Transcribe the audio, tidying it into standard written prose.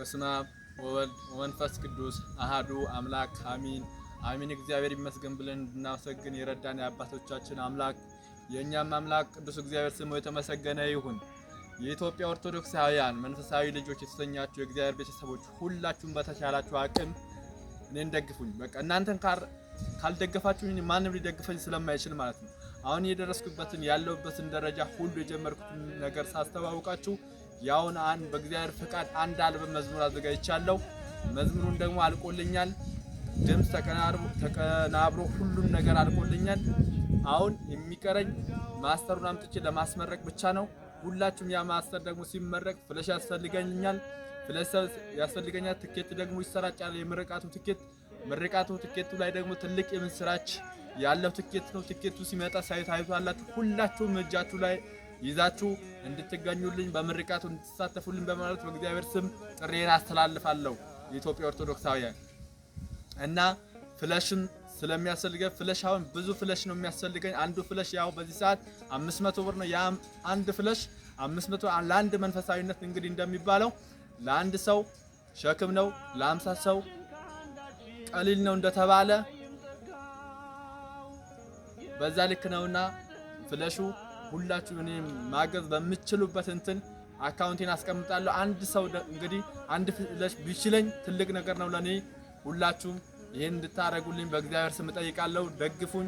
በስመ አብ ወወልድ ወመንፈስ ቅዱስ አሃዱ አምላክ አሚን አሚን። እግዚአብሔር ይመስገን ብለን እንድናመሰግን የረዳን የአባቶቻችን አምላክ የእኛም አምላክ ቅዱስ እግዚአብሔር ስሙ የተመሰገነ ይሁን። የኢትዮጵያ ኦርቶዶክሳውያን መንፈሳዊ ልጆች የተሰኛችሁ የእግዚአብሔር ቤተሰቦች ሁላችሁም በተቻላችሁ አቅም እኔን ደግፉኝ። በቃ እናንተን ካልደገፋችሁኝ ማንም ሊደግፈኝ ስለማይችል ማለት ነው። አሁን የደረስኩበትን ያለሁበትን ደረጃ ሁሉ የጀመርኩትን ነገር ሳስተዋውቃችሁ ያውን አንድ በእግዚአብሔር ፍቃድ አንድ አልበም መዝሙር አዘጋጅቻለሁ። መዝሙሩን ደግሞ አልቆልኛል። ድምፅ ተቀናብሮ ሁሉም ነገር አልቆልኛል። አሁን የሚቀረኝ master ኡን አምጥቼ ለማስመረቅ ብቻ ነው። ሁላችሁም ያ master ደግሞ ሲመረቅ flash ያስፈልገኛል፣ flash ያስፈልገኛል። ትኬት ደግሞ ይሰራጫል። የምርቃቱ ትኬት ምርቃቱ ትኬቱ ላይ ደግሞ ትልቅ የምስራች ያለው ትኬት ነው። ትኬቱ ሲመጣ ታዩታላችሁ። ሁላችሁም እጃችሁ ላይ ይዛችሁ እንድትገኙልኝ በምርቃቱ እንድትሳተፉልኝ በማለት በእግዚአብሔር ስም ጥሪዬን አስተላልፋለሁ። የኢትዮጵያ ኦርቶዶክሳውያን እና flash ም ስለሚያስፈልገኝ flash አሁን ብዙ flash ነው የሚያስፈልገኝ። አንዱ flash ያው በዚህ ሰዓት 500 ብር ነው። ያ አንድ flash 500 ለአንድ መንፈሳዊነት እንግዲህ እንደሚባለው ለአንድ ሰው ሸክም ነው፣ ለ50 ሰው ቀሊል ነው እንደተባለ በዛ ልክ ነውና flash ኡ ሁላችሁ እኔ ማገዝ በምችሉበት እንትን account ኤን አስቀምጣለሁ። አንድ ሰው እንግዲህ አንድ flash ቢችለኝ ትልቅ ነገር ነው ለኔ። ሁላችሁም ይህን እንድታረጉልኝ በእግዚአብሔር ስም እጠይቃለሁ። ደግፉኝ።